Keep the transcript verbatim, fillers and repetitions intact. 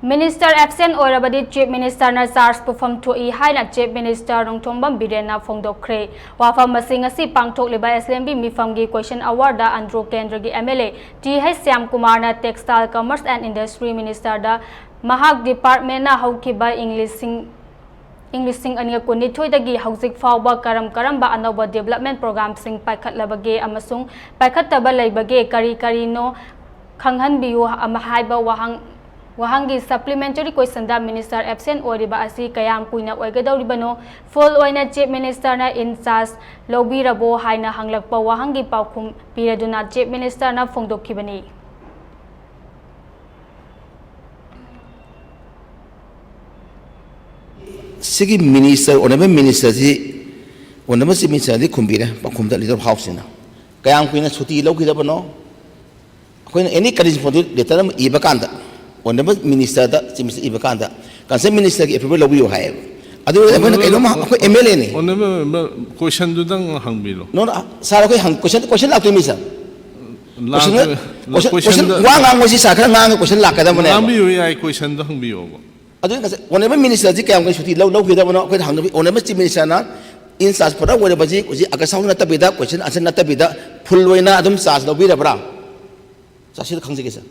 Minister absent ꯑꯣꯏꯔꯕꯗꯤ Chief Ministerꯅ charge ꯄꯨꯐꯝ ꯊꯣꯛꯏ ꯍꯥꯏꯅ Chief Minister ꯅꯣꯡꯊꯣꯝꯕꯝ ꯕꯤꯔꯦꯟꯅ ꯐꯣꯡꯗꯣꯛꯈ꯭ꯔꯦ꯫ ꯋꯥꯐꯝ ꯑꯁꯤ ꯉꯁꯤ ꯄꯥꯡꯊꯣꯛꯂꯤꯕ S L M B ꯃꯤꯐꯝꯒꯤ question hourꯗ Andro ꯀꯦꯟꯗ꯭ꯔꯒꯤ M L A T H ꯁ꯭ꯌꯥꯝꯀꯨꯃꯥꯔꯅ Textile, Commerce and Industry Ministerꯗ ꯃꯍꯥꯛ departmentꯅ ꯍꯧꯈꯤꯕ ꯏꯪ ꯂꯤꯁꯤꯡ ꯏꯪ ꯂꯤꯁꯤꯡ ꯑꯅꯤꯒ ꯀꯨꯟꯅꯤꯊꯣꯏꯗꯒꯤ ꯍꯧꯖꯤꯛ ꯐꯥꯎꯕ ꯀꯔꯝ ꯀꯔꯝꯕ ꯑꯅꯧꯕ development programꯁꯤꯡ ꯄꯥꯏꯈꯠꯂꯕꯒꯦ ꯑꯃꯁꯨꯡ ꯄꯥꯏꯈꯠꯇꯕ ꯂꯩꯕꯒꯦ, ꯀꯔꯤ ꯀꯔꯤꯅꯣ ꯈꯪꯍꯟꯕꯤꯌꯨ ꯑꯃ ꯍꯥꯏꯕ ꯋꯥꯍꯪ, ꯋꯥꯍꯪꯒꯤ supplementary questionꯗ Minister absent ꯑꯣꯏꯔꯤꯕ ꯑꯁꯤ ꯀꯌꯥꯝ ꯀꯨꯏꯅ ꯑꯣꯏꯒꯗꯧꯔꯤꯕꯅꯣ? Full ꯑꯣꯏꯅ Chief Ministerꯅ in charge ꯂꯧꯕꯤꯔꯕꯣ ꯍꯥꯏꯅ ꯍꯪꯂꯛꯄ ꯋꯥꯍꯪꯒꯤ ꯄꯥꯎꯈꯨꯝ ꯄꯤꯔꯗꯨꯅ Chief Ministerꯅ ꯐꯣꯡꯗꯣꯛꯈꯤꯕꯅꯤ꯫ ꯁꯤꯒꯤ minister, honourable ministerꯁꯤ, honourable Chief Ministerꯗꯤ ꯈꯨꯝꯕꯤꯔꯦ ꯄꯥꯎꯈꯨꯝꯗ, Leader of Houseꯁꯤꯅ꯫ ꯀꯌꯥꯝ ꯀꯨꯏꯅ ꯁꯨꯇꯤ ꯂꯧꯈꯤꯗꯕꯅꯣ? ꯑꯩꯈꯣꯏꯅ any condition letter ꯑꯃ ꯏꯕ ꯀꯥꯟꯗ, honourable ministerꯗ, Chief Minister ꯏꯕ ꯀꯥꯟꯗ, concerned ministerꯒꯤ approval ꯂꯧꯕꯤꯌꯨ ꯍꯥꯏꯌꯦꯕ꯫ ꯑꯗꯨ ꯑꯩꯈꯣꯏꯅ ꯀꯩꯅꯣꯝꯃ, ꯑꯩꯈꯣꯏ M L Aꯅꯤ꯫ Honourable member, questionꯗꯨꯗꯪ ꯍꯪꯕꯤꯔꯣ꯫ No, no, sir, ꯑꯩꯈꯣꯏ ꯍꯪ-, question, question ꯂꯥꯛꯇꯣꯏꯅꯤ, sir꯫ Question, ꯂꯥꯛꯇꯣꯏ- question, question, questionꯗ- ꯋꯥ ꯉꯥꯡꯕꯁꯤ sir ꯈꯔ ꯉꯥꯡꯉꯒ question ꯂꯥꯛꯀꯗꯕꯅꯦ꯫ ꯉꯥꯡꯕꯤꯌꯨ ꯌꯥꯏ, questionꯗꯣ ꯍꯪꯕꯤꯌꯣꯕ꯫ ꯑꯗꯨ ꯉꯁꯥꯏ honourable ministerꯁꯤ ꯀꯌꯥꯝ ꯀꯨꯏꯅ ꯁꯨꯇꯤ ꯂꯧ-, ꯂꯧꯈꯤꯗꯕꯅꯣ ꯑꯩꯈꯣꯏꯅ ꯍꯪꯗꯕꯤ, honourable Chief Ministerꯅ in charge ꯄꯨꯔꯥ ꯑꯣꯏꯔꯕꯁꯤ ꯍꯧꯖꯤꯛ August house ꯅꯠꯇꯕꯤꯗ, question answer ꯅꯠꯇꯕꯤꯗ, full ꯑꯣꯏꯅ ꯑꯗꯨꯝ charge ꯂꯧꯕꯤꯔꯕ꯭ꯔꯥ? Sir, ꯁꯤꯗ ꯈꯪꯖꯒꯦ, sir꯫